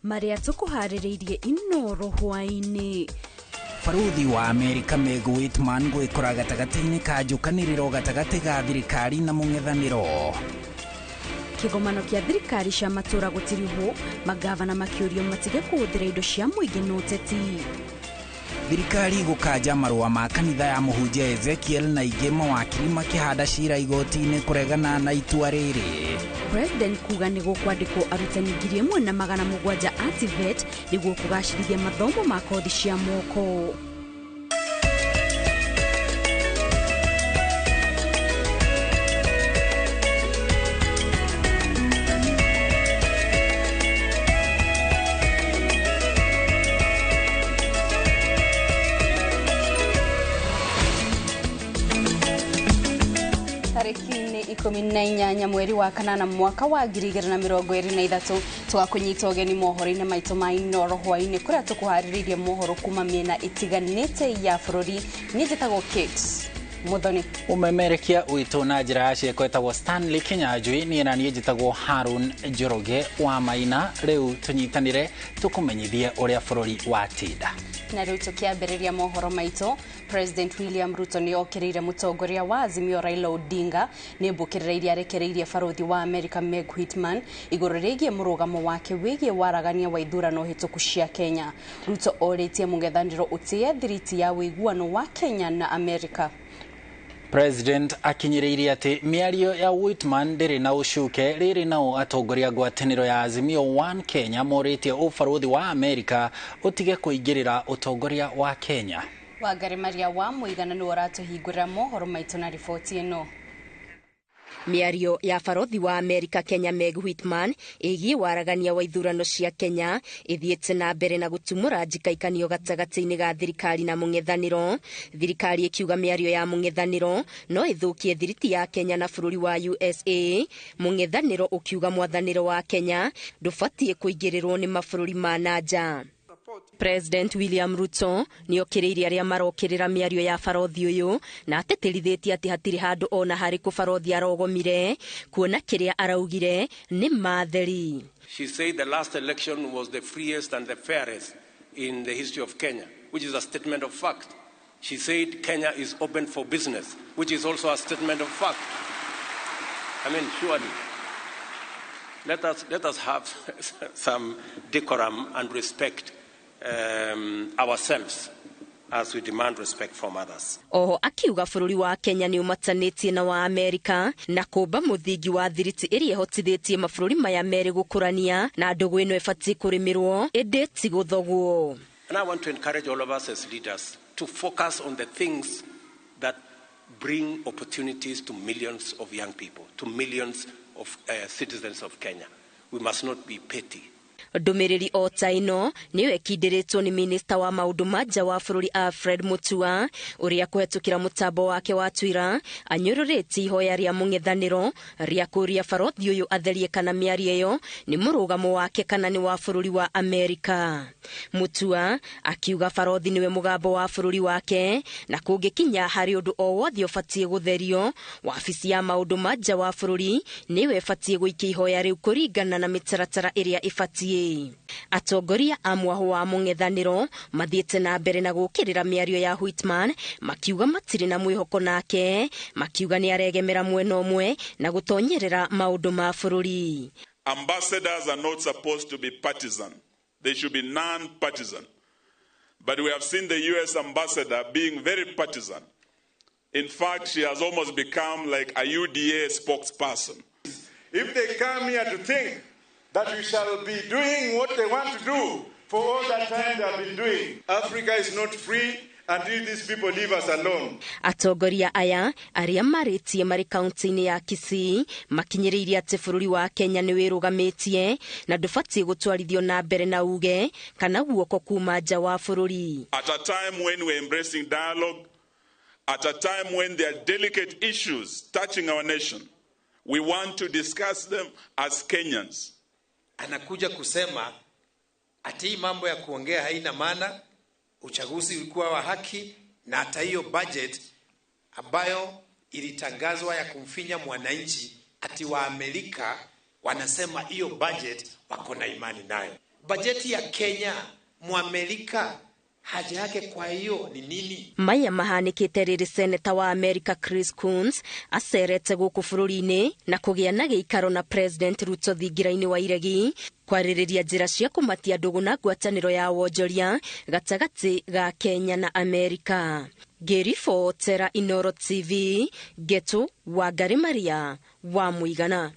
Marĩa tũkũharĩrĩirie Inoro hwaĩ-inĩ. Baruthi wa Amerika Meg Whitman gwikora gatagatĩ-inĩ ka njũkanĩrĩro gatagatĩ ga thirikari na mũng'ethanĩro. Kĩgomano kĩa thirikari cia matũũra gũtirihwo, magavana makĩũrio matige kũhũthĩra indo cia mũingĩ na ũteti. Thirikari gũkanja marũa ma kanitha ya mũhunjia Ezekiel na ingĩ mawakiri makĩhanda cira igoti-inĩ kũregana na itua rĩrĩ. President kuga nĩ gũkwandĩkwo arutani 1700 a TVET nĩguo kũgacĩrithia mathomo ma kothi cia moko. 18 mweri wa kanana mwaka wa 2023 twakunyita ũgeni mohoro-inĩ maitũ ma Inoro hwaĩ-inĩ kũrĩa tũkũharĩrĩirie mohoro kuma mĩena ĩtiganĩte ya bũrũri. Niĩ njĩtagwo Kate Muthoni. Ũmemerekia witũ na njĩra ya ciĩko etagwo Stanley Kinyanjui, niĩ na niĩ njĩtagwo Harun Njoroge wa Maina. Rĩu tũnyitanĩre tũkũmenyithie ũrĩa bũrũri watinda. Na rĩu tũkĩambĩrĩria mohoro maitũ, President William Ruto nĩ okĩrĩire mũtongoria wa Azimio Raila Odinga nĩ mbũkĩrĩra iria arekereirie barothi wa America Meg Whitman igũrũ rĩgiĩ mũrũgamo wake wĩgiĩ waragania wa ithurano hĩtũku cia Kenya. Ruto orĩtie mũng'ethanĩro ũtĩe thiriti ya ũiguano wa Kenya na America. President akinyĩrĩirie atĩ mĩario ya Whitman ndĩrĩ na ũcuke. Rĩrĩ nao atongoria ngwatanĩro ya Azimio One Kenya morĩtie ũbarũthi wa Amerika ũtige kũingĩrĩra ũtongoria wa Kenya. Wangari Maria wa Mũigana nĩwe ũratũhingũrĩra mohoro maitũ na riboti ĩno. Mĩario ya barothi wa Amerika Kenya Meg Whitman ĩgiĩ waragania wa ithurano cia Kenya ĩthiĩte na mbere na gũtumũra njikaikanio gatagatĩ-inĩ ga thirikari na mũng'ethanĩro. Thirikari ĩkiuga mĩario ya mũng'ethanĩro no ĩthũkie thiriti ya Kenya na bũrũri wa USA. Mũng'ethanĩro ũkiuga mwathanĩro wa Kenya ndũbatiĩ kũingĩrĩrwo nĩ mabũrũri ma na nja. President William Ruto nĩ okĩrĩirie arĩa marokĩrĩra mĩario ya barothi ũyũ na atĩtĩrithĩtie atĩ hatirĩ handũ ona harĩkũ barothi arogomire kuona kĩrĩa araugire nĩ matheri. She said the last election was the freest and the fairest in the history of Kenya, which is a statement of fact. She said Kenya is open for business, which is also a statement of fact. I mean, surely, let us have some decorum and respect ourselves as we demand respect from others. Oho akiuga bũrũri wa Kenya nĩ ũmatanĩtie na wa Amerika na kũmba mũthingi wa thiriti ĩrĩa ĩhotithĩtie mabũrũri maya merĩ gũkũrania na ndũgũ ĩno ĩbatiĩ kũrĩmĩrwo ĩndĩ ti gũthogwo. And I want to encourage all of us as leaders to focus on the things that bring opportunities to millions of young people, to millions of citizens of Kenya. We must not be petty. Ndũmĩrĩri o ta ĩno nĩyo ĩkindĩrĩtwo nĩ minista wa maũndũ ma nja wa bũrũri Alfred Mutua ũrĩa kũhetũkĩra mũtambo wake wa Twitter anyũrũrĩtie ihoya rĩa mũng'ethanĩro rĩa kũũria barothi ũyũ atherie kana mĩario ĩyo nĩ mũrũgamo wake kana nĩ wa bũrũri wa Amerika. Mutua akiuga barothi nĩwe mũgambo wa bũrũri wake na kũngĩkinya harĩ ũndũ o wothe ũbatiĩ gũtherio, wabici ya maũndũ ma nja wa bũrũri nĩyo ĩbatiĩ gũikia ihoya rĩu kũringana na mĩtaratara ĩrĩa ĩbatiĩ. Atongoria a mwaho wa mũng'ethanĩro mathiĩte na mbere na gũkĩrĩra mĩario ya Whitman makiuga matirĩ na mwĩhoko nake, makiuga nĩ aregemera mwena ũmwe na gũtonyerera maũndũ ma bũrũri. Ambassadors are not supposed to be partisan. They should be non-partisan. But we have seen the US ambassador being very partisan. In fact, she has almost become like a UDA spokesperson. If they come here to think that we shall be doing what they want to do for all that time they have been doing. Africa is not free until these people leave us alone. Atongoria aya arĩa marĩtie marĩ kaunti-inĩ ya Kisii makinyĩrĩirie atĩ bũrũri wa Kenya nĩ wĩrũgamĩtie na ndũbatiĩ gũtwarithio na mbere na uge kana guoko kuma nja wa bũrũri. At a time when we're embracing dialogue, at a time when there are delicate issues touching our nation, we want to discuss them as Kenyans. Anakuja kusema ati hii mambo ya kuongea haina maana, uchaguzi ulikuwa wa haki, na hata hiyo budget ambayo ilitangazwa ya kumfinya mwananchi, ati wa Amerika wanasema hiyo budget wako na imani nayo. Bajeti ya Kenya Mwamerika haja yake kwa hiyo ni nini? Maya mahanĩkĩte rĩrĩ seneta wa America Chris Coons acerete gũkũ bũrũri-inĩ na kũgĩa na gĩikaro na President Ruto thingira-inĩ wa iregi kwarĩrĩria njĩra cia kũmatia ndũgũ na ngwatanĩro ya wonjoria gatagatĩ ga Kenya na Amerika. Ngĩribotera Inoro TV, Ngetu Wangari Maria wa Mũigana.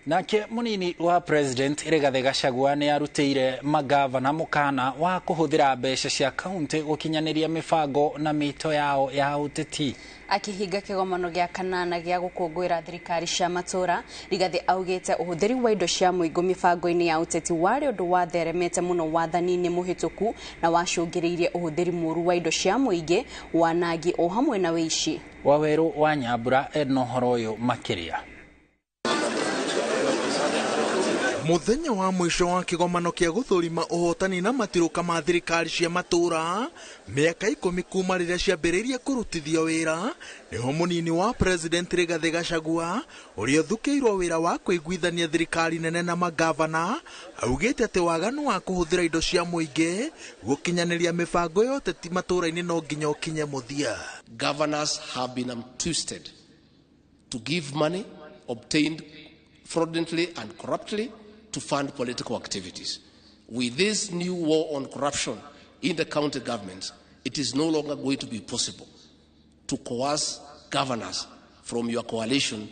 Nake munini wa President Rigathi Gachagua nĩ arutĩire magavana mũkana wa kũhũthĩra mbeca cia kaunti gũkinyanĩria mĩbango na mĩto yao ya ũteti. Akihinga kĩgomano gĩa kanana gĩa gũkũngũĩra thirikari cia matũra, Rigathi augĩte ũhũthĩri wa indo cia mũingĩ mĩbango-inĩ ya ũteti warĩ ũndũ watheremete mũno wathani-inĩ mũhĩtũku na wacũngĩrĩirie ũhũthĩri mũru wa indo cia mũingĩ, wanangi o hamwe na wĩici. Wawerũ wa Nyambura ena ũhoro ũyũ makĩria. Muthenya wa mwisho wa kigomano kia guthurima uhotani na matiruka ma thirikari cia matura miaka 10 kuma riria ciambiririe kurutithio wira, niho munini wa President Rigathi Gachagua uria uthukirwo wira wa kuiguithania thirikari nene na magavana augite ati waganu wa kuhuthira indo cia muingi gukinyaniria mibango ya uteti matura-ini no nginya ukinye muthia. Governors have been twisted to give money obtained fraudulently and corruptly to fund political activities. With this new war on corruption in the county governments, it is no longer going to be possible to coerce governors from your coalition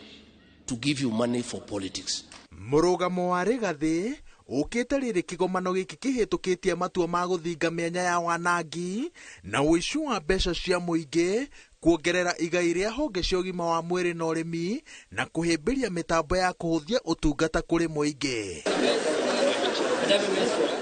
to give you money for politics. Mũrũgamo wa Rigathi ũkĩte rĩrĩ kĩgomano gĩkĩ kĩhĩtũkĩtie matua ma gũthinga mĩanya ya wanangi na ũici wa mbeca cia mũingĩ, kuongerera igai rĩa honge cia ũgima wa mwĩrĩ na ũrĩmi, na kũhĩmbĩria mĩtambo ya kũhũthia ũtungata kũrĩ mũingĩ.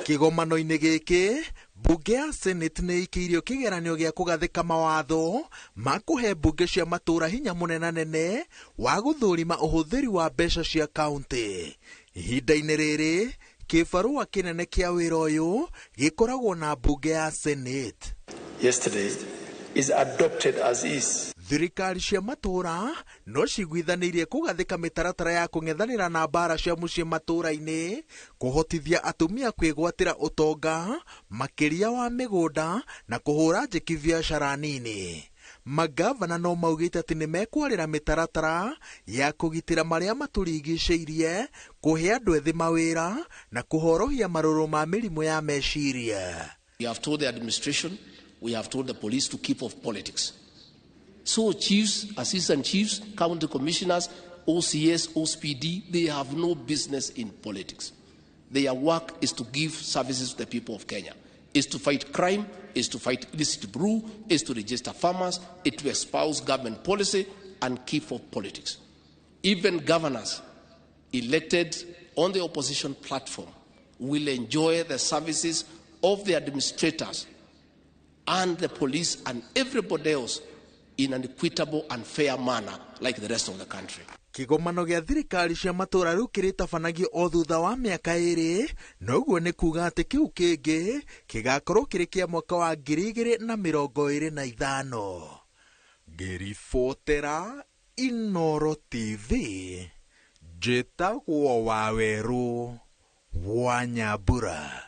Kĩgomano-inĩ gĩkĩ, mbunge ya Senate nĩ ĩikĩirio kĩgeranio gĩa kũgathĩka mawatho ma kũhe mbunge cia matũũra hinya mũnenanene wa gũthũrima ũhũthĩri wa mbeca cia kaunti. Ihinda-inĩ rĩrĩ, kĩbarũa kĩnene kĩa wĩra ũyũ gĩkoragwo na mbunge ya Senate. Yesterday is adopted as is. Thirikari cia matũũra no ciguithanĩirie kũgathĩka mĩtaratara ya kũng'ethanĩra na mbara cia mũciĩ matũũra-inĩ, kũhotithia atumia kwĩgwatĩra ũtonga makĩria wa mĩgũnda na kũhũra njeki biacara nini. Magavana no maugĩte atĩ nĩ mekwarĩra mĩtaratara ya kũgitĩra marĩa matũrigicĩirie, kũhe andũ ethĩ mawĩra na kũhorohia marũrũ ma mĩrimũ ya meciria. We have told the administration, we have told the police to keep off politics. So chiefs, assistant chiefs, county commissioners, OCS, OCPD, they have no business in politics. Their work is to give services to the people of Kenya, is to fight crime, is to fight illicit brew, is to register farmers, is to espouse government policy and keep off politics. Even governors elected on the opposition platform will enjoy the services of the administrators and the police and everybody else in an equitable and fair manner like the rest of the country. Kĩgomano gĩa thirikari cia matũũra rĩu kĩrĩtabanagio o thutha wa mĩaka 2, noguo nĩ kuga atĩ kĩu kĩngĩ gĩgakorwo kĩrĩ kĩa mwaka wa 2025. Ngĩribotera Inoro TV, njĩtagwo Wawerũ wa Nyambura.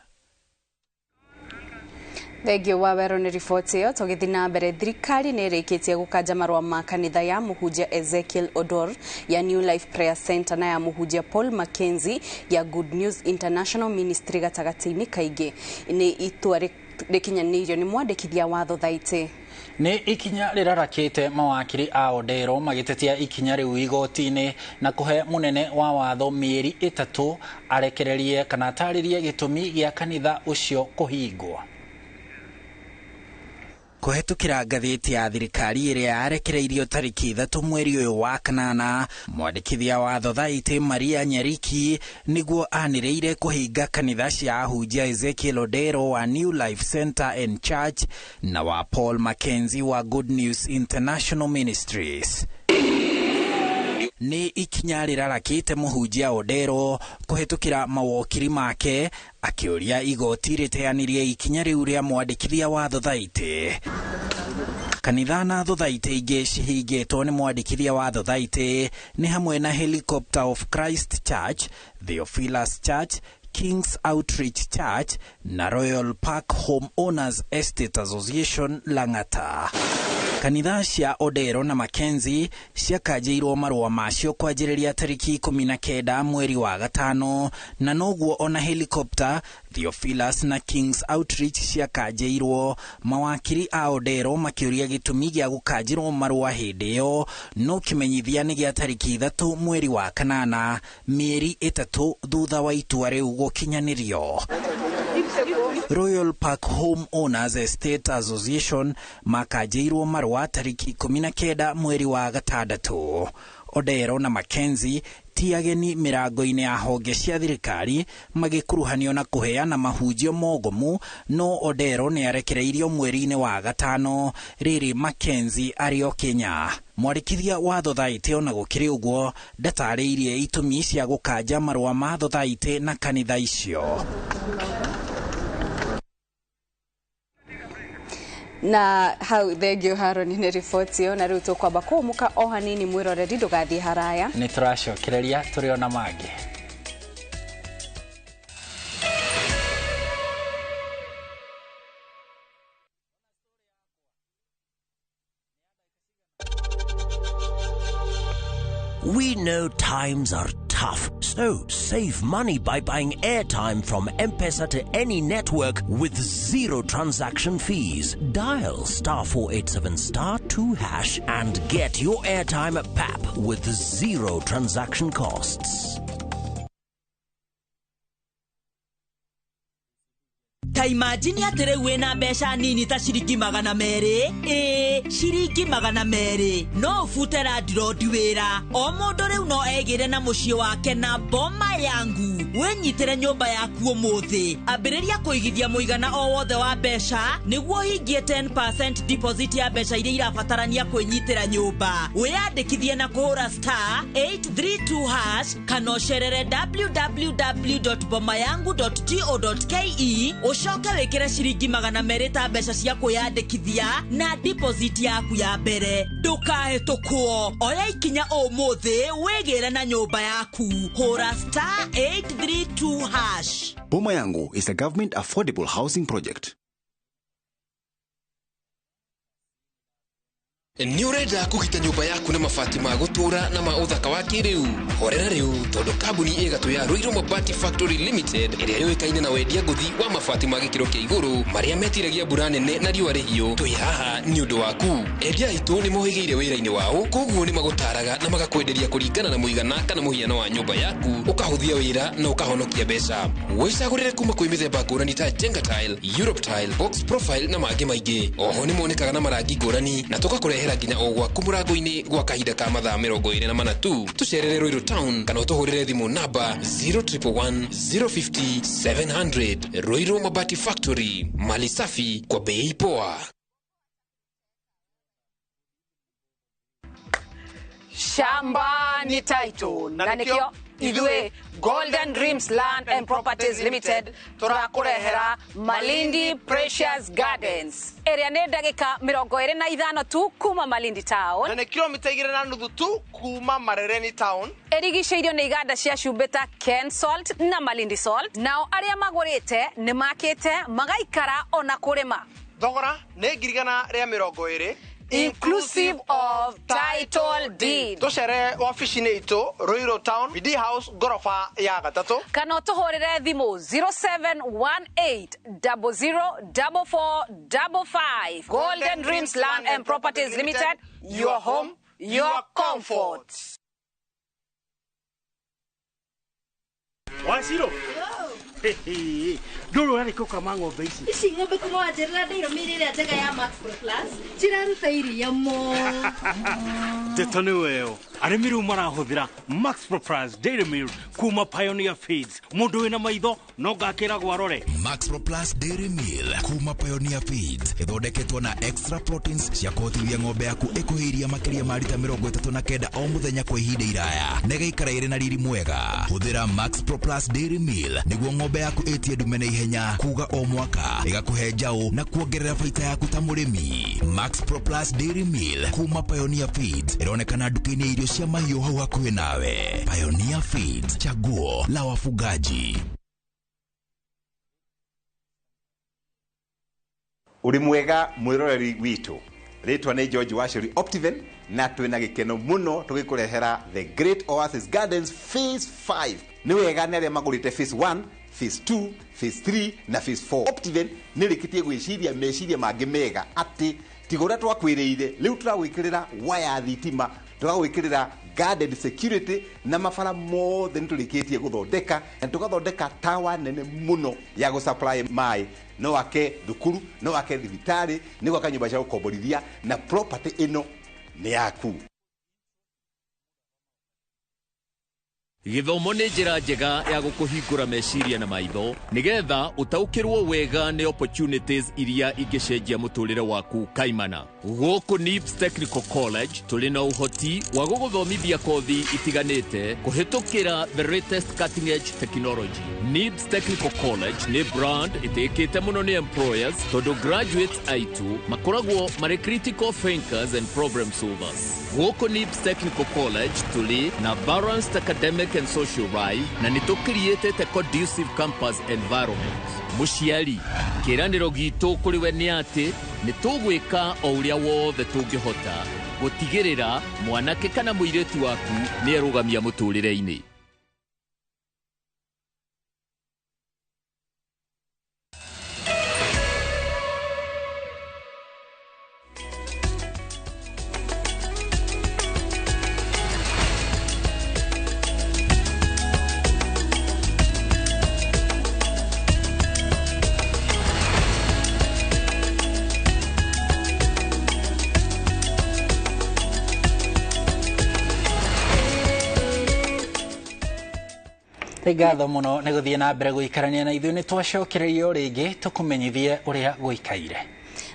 Thengio Wawerũ nĩ riboti ĩyo. Tũgĩthiĩ na mbere, thirikari nĩ ĩrĩkĩtie gũkanja marũa ma kanitha ya mũhunjia Ezekiel Odor ya New Life Prayer Center na ya mũhunjia Paul Mackenzie ya Good News International Ministry gatagatĩ-inĩ kaingĩ. Nĩ itua rĩkinyanĩirio nĩ mwandĩkithia wa thothaitĩ. Nĩ ikinya rĩrarakĩte mawakiri a Odero magĩtetia ikinya rĩu igoti-inĩ na kũhe mũnene wa watho mĩeri 3 arekererie kana atarĩrie gĩtũmi gĩa kanitha ũcio kũhingwo. Kũhetũkĩra ngathĩti ya thirikari ĩrĩa yarekereirio tarĩki 3 mweri ũyũ wa kanana, mwandĩkithia wa thothaitĩ Maria Nyariki nĩguo anĩrĩire kũhinga kanitha cia ahunjia Ezekiel Odero wa New Life Center and Church na wa Paul Mackenzie wa Good News International Ministries. Nĩ ikinya rĩrarakĩte mũhunjia Odero kũhetũkĩra mawokiri make akĩũria igoti rĩteanĩrie ikinya rĩu rĩa mwandĩkithia wa thothaitĩ. Kanitha na thothaitĩ ingĩ cihingĩtwo nĩ mwandĩkithia wa thothaitĩ nĩ hamwe na Helicopter of Christ Church, Theophilus Church, Kings Outreach Church na Royal Park Home Owners Estate Association Lang'ata. Kanitha cia Odero na Mackenzie ciakanjĩirwo marũa macio kwanjĩrĩria tarĩki 19 mweri wa gatano, na noguo ona Helicopter, Theophilus na Kings Outreach ciakanjĩirwo. Mawakiri a Odero makĩũria gĩtũmi gĩa gũkanjĩrwo marũa hĩndĩ ĩyo, no kĩmenyithia nĩ gĩa tarĩki 3 mweri wa kanana, mĩeri 3 thutha wa itua rĩu gũkinyanĩrio. Royal Park Home Owners Estate Association makanjĩirwo marũa tarĩki 19 mweri wa gatandatũ. Odero na Mackenzie ti ageni mĩrango-inĩ ya honge cia thirikari magĩkuruhanio na kũheana mahunjio mogomu, no Odero nĩ arekereirio mweri-inĩ wa gatano, rĩrĩ Mackenzie arĩ o Kenya. Mwarĩkithia wa thothaitĩ ona gũkĩrĩ ũguo ndatarĩirie itũmi cia gũkanja marũa ma thothaitĩ na kanitha icio. Na hau thengio Haroni nĩ riboti ĩyo, na rĩu tũkwamba kũũmũka o hanini mwĩroreri ndũgathiĩ haraya. Nĩ tũracokereria tũrĩ ona mangĩ. We know times are tough, so save money by buying airtime from M-Pesa to any network with zero transaction fees. Dial *487*2# and get your airtime at PAP with zero transaction costs. Ta imagine atĩ rĩu wĩna mbeca nini ta ciringi 200, ĩĩ ciringi 200, no ũbute landlord wĩra. O mũndũ rĩu no egĩre na mũciĩ wake na Boma Yangu. Wĩnyitĩre nyũmba yaku ũmũthĩ. Ambĩrĩria kũigithia mũigana o wothe wa mbeca nĩguo ũhingie 10% deposit ya mbeca iria irabatarania kwĩnyitĩra nyũmba. Wĩyandĩkithie na kũhũra *832# kana ũcerere www.bomayangu.co.ke ũcoke wĩkĩre ciringi 200 ta mbeca cia kwĩyandĩkithia na deposit yaku ya mbere. Ndũkahĩtũkwo, oya ikinya ũmũthĩ wĩgĩre na nyũmba yaku. Hũra *832#. Boma Yangu is a government affordable housing project. Nĩ ũrenda kũgita nyũmba yaku na mabati ma gũtũũra na ma ũthaka wa kĩrĩu? Horera rĩu tondũ kambuni ĩgatũ ya Ruiru Mabati Factory Limited ĩrĩa yũĩkaine na wendia ngũthi wa mabati ma gĩkĩro kĩa igũrũ marĩa metiragia mbura nene na riũa rĩhiũ, twĩ haha nĩ ũndũ waku. Endia aitũ nĩ mohĩgĩire wĩra-inĩ wao, koguo nĩ magũtaraga na magakwenderia kũringana na mũigana kana mũhiano wa nyũmba yaku, ũkahũthia wĩra na ũkahonokia mbeca. Wĩcagũrĩre kuma kwĩ mĩthemba ngũrani ta Jenga Tile, Europe Tile, Box Profile na mangĩ maingĩ. Oho nĩ monekaga na marangi ngũrani na tũgakũrehera nginya o gwaku mũrango-inĩ gwa kahinda ka mathaa 24 tu. Tũcerere Ruiru Town kana ũtũhũrĩre thimũ namba 0111 050 700. Ruiru Mabati Factory, mali safi kwa bei poa. Shamba ni title na nikio ithuĩ Golden Dreams Land and Properties Limited tũrakũrehera Malindi Precious Gardens ĩrĩa nĩ ndagĩka 25 tu kuma Malindi Town na nĩ kilomita 2.5 tu kuma Marereni Town. Ĩrigicĩirio nĩ iganda cia cumbĩ ta Ken Salt na Malindi Salt, nao arĩa magũrĩte nĩ makĩte magaikara ona kũrĩma. Thogora nĩ 120,000 inclusive of title deed. Tucere wabici-inĩ itũ Ruiru Town, BD House, ngoroba ya 3, kana ũtũhũrĩre thimũ 0718 004455. Golden Dreams Land and Properties Limited, your home, your comfort. Waciro ndũrĩ ũrarĩ kũkama ng'ombe ici. Ici ng'ombe kuma wanjĩrĩra ndĩirũmĩrĩra ĩrĩa njega ya Max Pro Plus ciraruta iria mũno. Ndeto nĩ weyo arĩmi rĩu marahũthĩra Max Pro Plus Dairy Milk kuma Pioneer Feeds. Mũndũ wĩna maitho no ngakĩragwo arore. Max Pro Plus Dairy Meal kuma Pioneer Feeds ĩthondeketwo na extra proteins cia kũhotithia ng'ombe yaku ĩkũhe iria makĩria ma rita 39 o mũthenya kwa ihinda iraya na ĩgaikara ĩrĩ na riri mwega. Hũthĩra Max Pro Plus Dairy Meal nĩguo ng'ombe yaku ĩtie ndume na ihenya kuga o mwaka, ĩgakũhe njaũ na kuongerera baita yaku ta mũrĩmi. Max Pro Plus Dairy Meal kuma Pioneer Feeds ĩronekana nduka-inĩ irio cia mahiũ hau hakuhĩ nawe. Pioneer Feeds, chaguo la wafugaji. Ũrĩ mwega mwĩroreri witũ, rĩtwa nĩ George Wachuri Optiven, na twĩna gĩkeno mũno tũgĩkũrehera The Great Oasis Gardens Phase 5. Nĩ wega nĩ arĩa magũrĩte Phase 1, Phase 2, Phase 3 na Phase 4. Optiven nĩ rĩkĩtie gwĩciria meciria mangĩ mega atĩ tiga ũrĩa twakwĩrĩire, rĩu tũragwĩkĩrĩra waya thitima, tũragwĩkĩrĩra guarded security, na mabara mothe nĩ tũrĩkĩtie gũthondeka, na tũgathondeka tawa nene mũno ya gũsupply maĩ. No wake thukuru, no wake thibitarĩ, nĩ gwaka nyũmba cia gũkomborithia, na property ĩno nĩ yaku. Gĩthomo nĩ njĩra njega ya gũkũhingũra meciria na maitho nĩgetha ũtaũkĩrwo wega nĩ opportunities iria ingĩcenjia mũtũrĩre waku kaimana. Gũkũ NIBS Technical College tũrĩ na ũhoti wa gũgũthomithia kothi itiganĩte kũhĩtũkĩra the latest cutting edge technology. NIBS Technical College nĩ brand ĩtĩkĩte mũno nĩ employers tondũ graduates aitũ makoragwo marĩ critical thinkers and problem solvers. Gũkũ NIBS Technical College tũrĩ na balanced academic and social life na nĩ tũkiriĩtĩte conducive campus environment. Mũciari, kĩĩranĩro gitũ kũrĩ we nĩ atĩ nĩ tũgwĩka o ũrĩa wothe tũngĩhota gũtigĩrĩra mwanake kana mũirĩtu waku nĩ erũgamia mũtũrĩre-inĩ. Ngatho muno nĩ gũthiĩ na mbere gũikarania na ithuĩ, nĩ twacokererio rĩngĩ tũkũmenyithie ũrĩa gũikaire.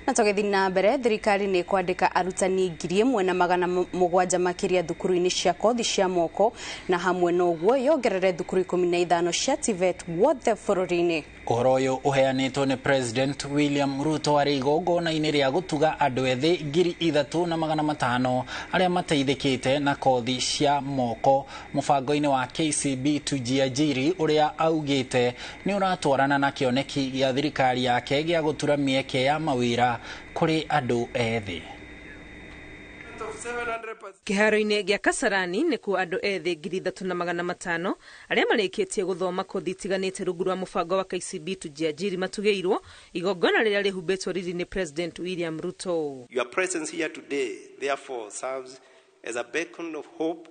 Na tũgĩthiĩ na mbere, thirikari nĩ kwandĩka arutani 1700 makĩria thukuru-inĩ cia kothi cia moko, na hamwe na ũguo yongerere thukuru 15 cia TVET wothe bũrũri-inĩ. Ũhoro ũyũ ũheanĩtwo nĩ President William Ruto arĩ igongona-inĩ rĩa gũtuga andũ ethĩ 3500 arĩa mateithĩkĩte na kothi cia moko mũbango-inĩ wa KCB Tujiajiri, ũrĩa augĩte nĩ ũratwarana na kĩoneki gĩa thirikari yake gĩa gũtura mĩeke ya mawĩra kũrĩ andũ ethĩ. Kĩharo-inĩ gĩa Kasarani nĩkuo andũ ethĩ 3500 arĩa marĩkĩtie gũthoma kothi itiganĩte rungu rwa mũbango wa KCB Tujiajiri matugĩirwo igongona rĩrĩa rĩhumbĩtwo riri nĩ President William Ruto. Your presence here today therefore serves as a beacon of hope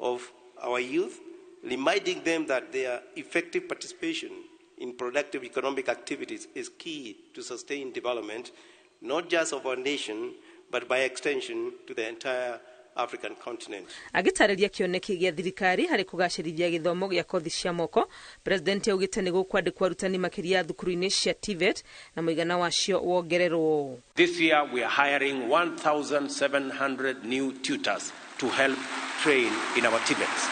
of our youth, reminding them that their effective participation in productive economic activities is key to sustain development, not just of our nation, but by extension to the entire African continent. Agĩtarĩria kĩoneki gĩa thirikari harĩ kũgacĩrithia gĩthomo gĩa kothi cia moko, President augĩte nĩ gũkwandĩkwo arutani makĩria thukuru-inĩ cia TVET na mũigana wacio wongererwo. This year we are hiring 1,700 new tutors to help train in our TVETs.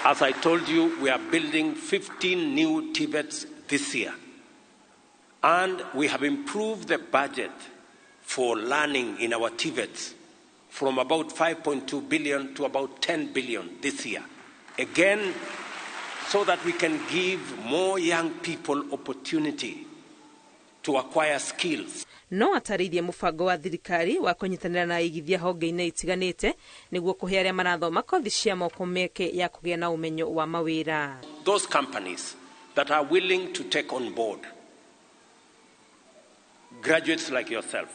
As I told you, we are building 15 new TVETs this year. And we have improved the budget for learning in our TVETs from about 5.2 billion to about 10 billion this year. Again, so that we can give more young people opportunity to acquire skills. No atarĩirie mũbango wa thirikari wa kũnyitanĩra na aigithia honge-inĩ itiganĩte nĩguo kũhe arĩa marathoma kothi cia moko mĩeke ya kũgĩa na ũmenyo wa mawĩra. Those companies that are willing to take on board graduates like yourself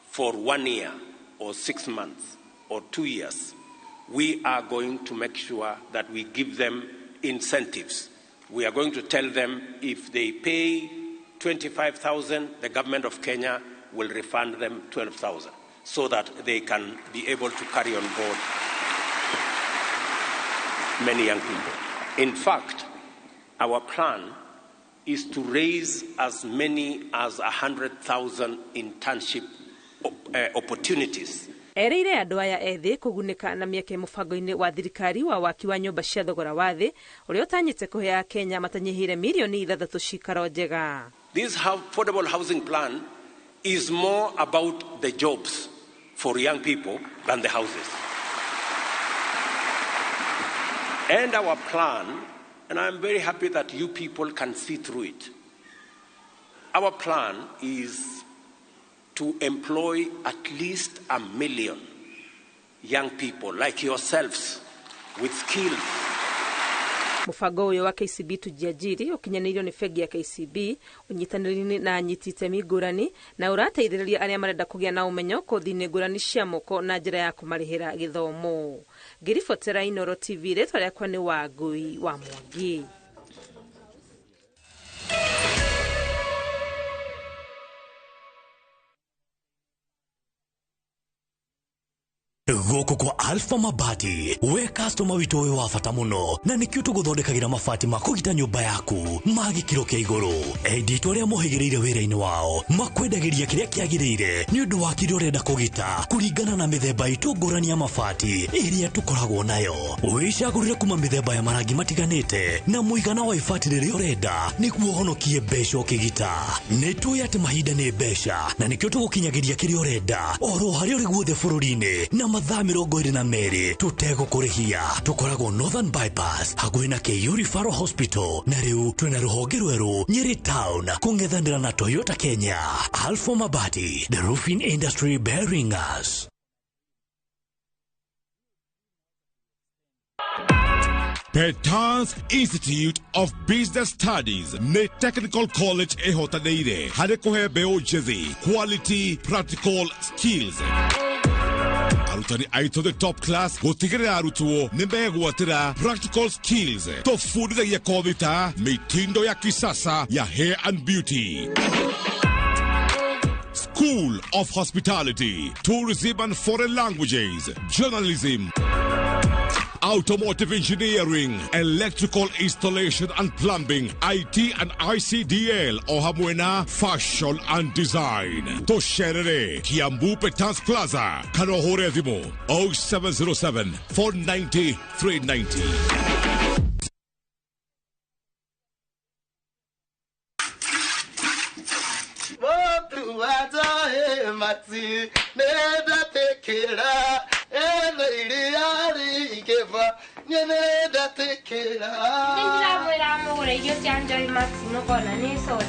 for 1 year or 6 months or 2 years, we are going to make sure that we give them incentives. We are going to tell them if they pay 25,000, the government of Kenya will refund them 12,000 so that they can be able to carry on board many young people. In fact, our plan is to raise as many as 100,000 internship opportunities. Erĩire andũ aya ethĩ kũgunĩka na mĩeke mũbango-inĩ wa thirikari wa waki wa nyũmba cia thogora wa thĩ ũrĩa ũtanyĩte kũhe Akenya matanyihĩire mirioni 6 cikaro njega. This affordable housing plan is more about the jobs for young people than the houses. And our plan, and I'm very happy that you people can see through it, Our plan is to employ at least 1 million young people like yourselves with skills. Mũbango ũyũ wa KCB Tujiajiri ũkinyanĩirio nĩ bengi ya KCB ũnyitanĩri na anyiti itemi ngũrani na ũrateithĩrĩria arĩa marenda kũgĩa na ũmenyo kothi-inĩ ngũrani cia moko na njĩra ya kũmarĩhĩra gĩthomo. Ngĩribotera Inooro TV, rĩtwa rĩakwa nĩ Wangui wa Mwangi. Gũkũ kwa Alpha Mabati, we customer witũ wĩ wa bata mũno, na nĩkĩo tũgũthondekagĩra mabati ma kũgita nyũmba yaku ma gĩkĩro kĩa igũrũ. Endia itũ arĩa mohĩgĩrĩire wĩra-inĩ wao makwendagĩria kĩrĩa kĩagĩrĩire nĩ ũndũ wa kĩrĩa ũrenda kũgita kũringana na mĩthemba itũ ngũrani ya mabati ĩrĩa tũkoragwo nayo. Wĩcagũrĩre kuma mĩthemba ya marangi matiganĩte na mũigana wa ibati rĩrĩa ũrenda nĩguo ũhonokie mbeca ũkĩgita. Nĩ tũĩ atĩ mahinda nĩ mbeca, na nĩkĩo tũgũkinyagĩria kĩrĩa ũrenda oro harĩa ũrĩ guothe bũrũri-inĩ na mathaa 22 tũtegũkũrĩhia. Tũkoragwo Northern Bypass hakuhĩ na KU Referral Hospital, na rĩu twĩna rũhonge rwerũ Nyeri Town kũng'ethanĩra na Toyota Kenya. Alpha Mabati, the roofing industry bearing us. Petans Institute of Business Studies nĩ technical college ĩhotanĩire harĩ kũhe mbeũ njĩthĩ quality practical skills. Arutani aitũ the top class gũtigĩrĩra arutwo nĩ megwatĩra practical skills. Tũbundithagia kothi ta mitindo ya kisasa ya hair and beauty, School of Hospitality, Tourism and Foreign Languages, Journalism, Automotive Engineering, Electrical Installation and Plumbing, IT and ICDL, o hamwe na Fashion and Design. Tũcerere Kiambu Petans Plaza kana ũhũre thimũ 0707 490 390. Mati nĩndatĩkĩra ena iria rĩingĩva niĩ nĩndatĩkĩra. Nĩndĩramwĩra mũgũre irio cia Joy Max mũkona nĩ soda.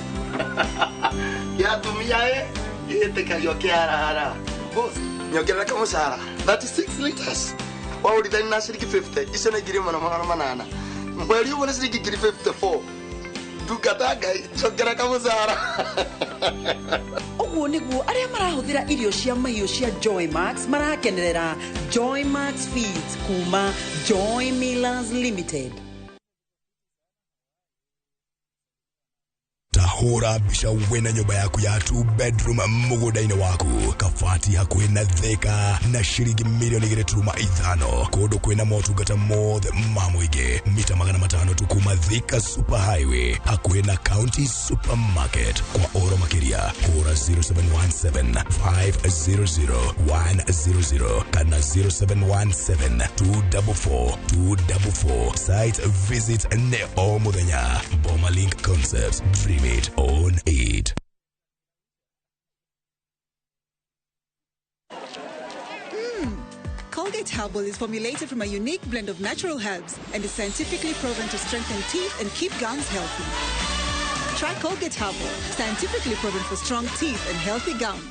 Kĩa atumia ĩ gĩtĩkagio kĩarara. Boss, nyongerera kamũcara 36 liters waũrithani na ciringi 50 icio nĩ 1800. Mweri ũmwe nĩ ciringi 1054. Ndungata Ngai, njongerera kamũcara. Ũguo nĩguo arĩa marahũthĩra irio cia mahiũ cia Joy Max marakenerera Joy Max Feeds kuma Joy Millers Limited. Hũra mbica wĩna nyũmba yaku ya two bedroom mũgũnda-inĩ waku, kabati hakuhĩ na Thika, na ciringi 2.5 million, kũndũ kwĩna motungata mothe ma mũingĩ, mita 500 tu kuma Thika Super Highway, hakuhĩ na County Supermarket. Kwa ũhoro makĩria hũra 0717 500 100 kana 0717 244 244. Site visit nĩ o mũthenya. Boma Link Concepts, dream it, own it. Colgate Herbal is formulated from a unique blend of natural herbs and is scientifically proven to strengthen teeth and keep gums healthy. Try Colgate Herbal, scientifically proven for strong teeth and healthy gums.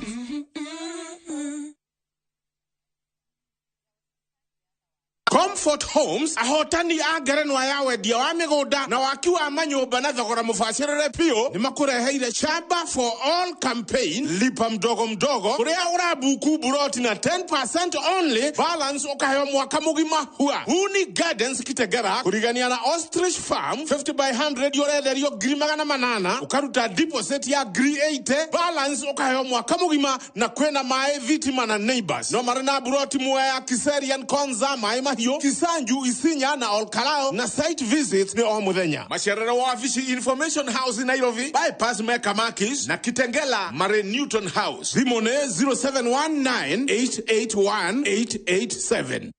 Comfort Homes, ahotani a ngerenwa ya wendia wa mĩgũnda na waki wa manyũmba na thogora mũbacĩrĩre biũ, nĩ makũreheire Shamba for All campaign, lipa mdogo mdogo, kũrĩa ũrabuku buroti na 10% only, balance ũkaheo mwaka mũgima. Hua Huni Gardens Kitegera kũrigania na Ostrich Farm, 50 by 100 ũrenderio 800,000, ũkaruta deposit ya 80,000, balance ũkaheo mwaka mũgima, na kwĩna maĩ, thitima na neighbors. No marĩ na buroti Mwea, Kiserian, Konza, Maĩ Mahiũ, Kisanju, Isinya na Olkalao, na site visit nĩ o mũthenya. Macerere wabici Information House Nairobi, Bypass Mecca Makis, na Kitengela Mare Newton House. Thimũ nĩ 0719 881 887.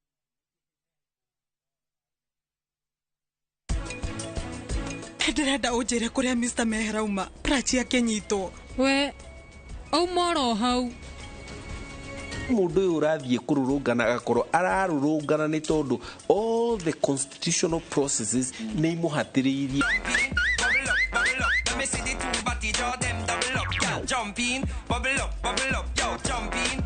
Ndĩrenda ũnjĩre kũrĩa Mr. Mehera auma Prachi akĩnyitwo. We auma oro hau. Mũndũ ũyũ ũrathiĩ kũrũrũngana agakorwo ararũrũngana nĩ tondũ all the constitutional processes nĩ imũhatĩrĩirie. Me see the two body draw them double. Jump in, bubble up, yo, jump in.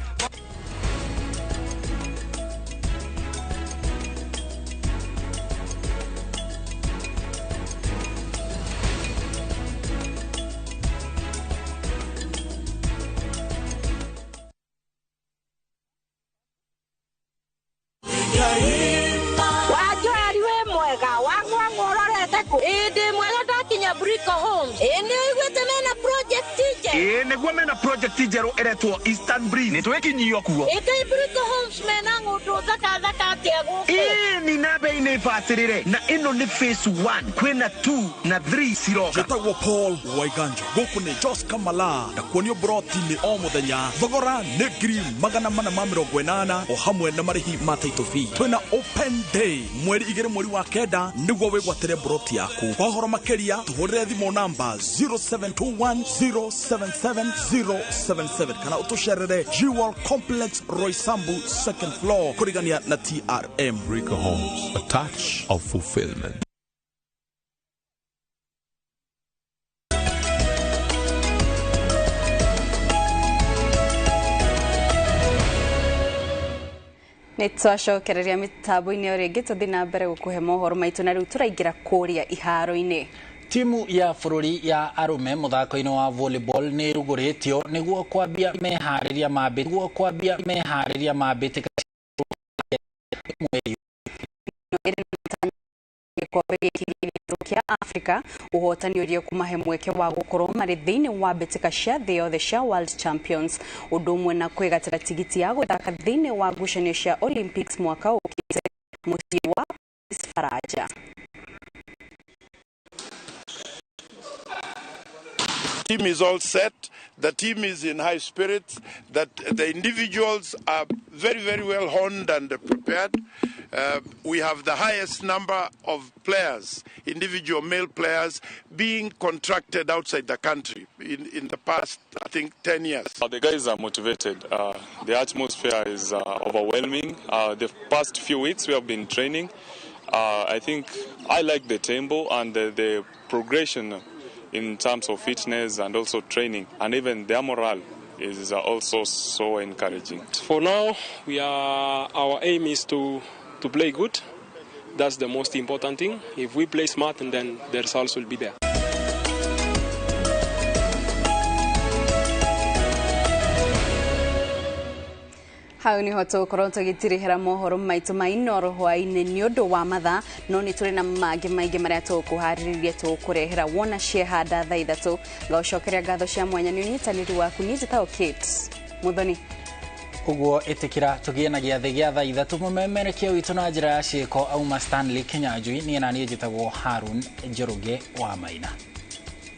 Wajoari we mwega wangwa ngororete ku indi mwega ndakinya Brico Homes indi uiguite mena project nje ii niguo mena project njeru iretwo Eastern Breeze nitwikinyio kuo ĩkai Brico Homes mena ng'ũndũ thaka thaka atia gũkũ ii ni na bei nĩ bacĩrĩre na ĩno nĩ phase 1 kwĩna 2 na 3 ciroka. Njĩtagwo Paul Waiganjo gũkũ nĩ Jos Kamala na kuonio broti nĩ o mũthenya thogora nĩ 480,000 o hamwe na marĩhi ma title fee. Twĩna open day mweri 2 mweri wa 9 nĩguo wĩgwatĩre broti yaku. Kwa ũhoro makĩria tũhũrĩre thimũ namba 0721077077 kana ũtũcerere Jewel Complex Roysambu second floor kũrigania na TRM. Brico Homes, a touch of fulfillment. Nĩ twacokereria mĩtambo-inĩ o rĩngĩ tũthiĩ na mbere gũkũhe mohoro maitũ na rĩu tũraingĩra kũrĩa iharo-inĩ. Timu ya bũrũri ya arũme mũthako-inĩ wa volleyball nĩ ĩrugũrĩtio nĩguo kwambia meharĩria ma mbĩtĩka mweri gĩkombe gĩkĩ kĩa Africa ũhotani ũrĩa kũmahe mweke wa gũkorwo marĩ thĩinĩ wa mbĩtĩka cia thĩ yothe cia World Champions ũndũ ũmwe na kwĩgatĩra tigiti ya gũthaka thĩinĩ wa ngucanio cia Olympics mwaka ũkĩte mũciĩ wa Paris Faraja. Team is all set. The team is in high spirits. That the individuals are very, very well honed and prepared. We have the highest number of players, individual male players, being contracted outside the country in the past, I think, 10 years. The guys are motivated. The atmosphere is overwhelming. The past few weeks we have been training. I think I like the tempo and the progression in terms of fitness and also training, and even their morale is also so encouraging. For now, our aim is to play good. That's the most important thing. If we play smart, and then the results will be there. Hau niho tũgũkorwo tũgĩtirihĩra mohoro maitũ ma Inooro hwaĩ-inĩ nĩ ũndũ wa mathaa no nĩ tũrĩ na mangĩ maingĩ marĩa tũgũkũharĩrĩria tũgũkũrehera wona ciehanda thaa 3 ngaũcokeria ngatho cia mwanya nĩ ũnyitanĩri waku niĩ njĩtagwo Kate Muthoni. Ũguo ĩtĩkĩra tũgĩe na gĩathĩ gĩa thaa 3 mũmemerekia witũ na njĩra ya ciĩko auma Stanley Kinyanjui niĩ na niĩ njĩtagwo Harun Njoroge wa Maina.